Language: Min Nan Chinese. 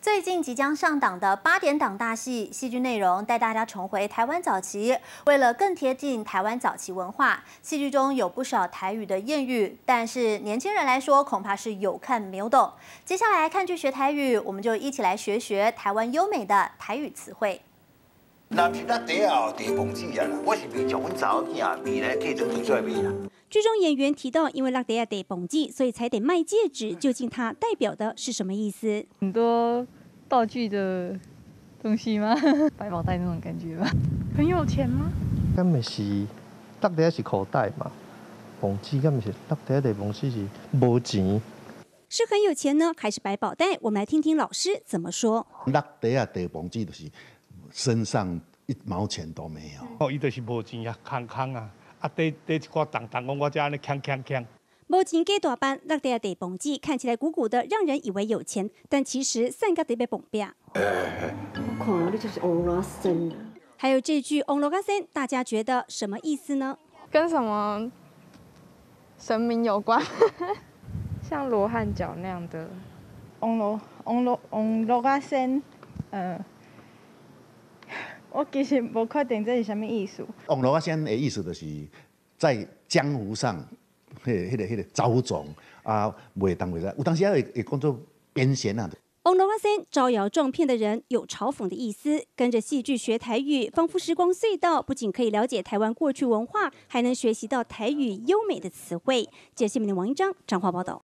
最近即將上檔的八點檔大戲，戲劇內容帶大家重回台灣早期。為了更貼近台灣早期文化，戲劇中有不少台語的諺語，但是年輕人來說恐怕是有看沒有懂。接下來看劇學台語，我們就一起來學學台灣優美的台語詞彙。若是咱袋仔地磅子啊，我是袂將阮查某囝未來嫁妝提出來賣啦。劇中演員提到，因為落袋仔地磅子，所以才得賣戒指。究竟它代表的是什麼意思？很多道具的東西嗎？百寶袋那種感覺吧。很有錢嗎？敢毋是落袋仔是褲袋嘛？磅子敢毋是落袋仔地磅子是無錢？是很有錢呢，還是百寶袋？我們來聽聽老師怎麼說。落袋仔地磅子就是身上一毛錢都沒有。哦，伊就是無錢啊，空空啊，啊，綴綴一寡重重，講我遮按呢鏘鏘鏘。無錢加大班，落袋仔地磅子看起來鼓鼓的，讓人以為有錢，但其實散甲佇欲崩壁。我看你就是王羅生。還有這句王路仔仙，大家覺得什麼意思呢？跟什麼神明有關？像羅漢腳那樣的。王路王路王路仔仙，我其實無確定這是啥物意思。王路仔仙的意思就是在江湖上，彼個招總啊，袂當袂使，有當時會講做邊仙啊。王路仔仙招搖撞騙的人，有嘲諷的意思。跟着戲劇學台語，仿佛時光隧道，不僅可以了解台灣過去文化，還能學習到台語優美的詞彙。記者謝明王一章彰化報道。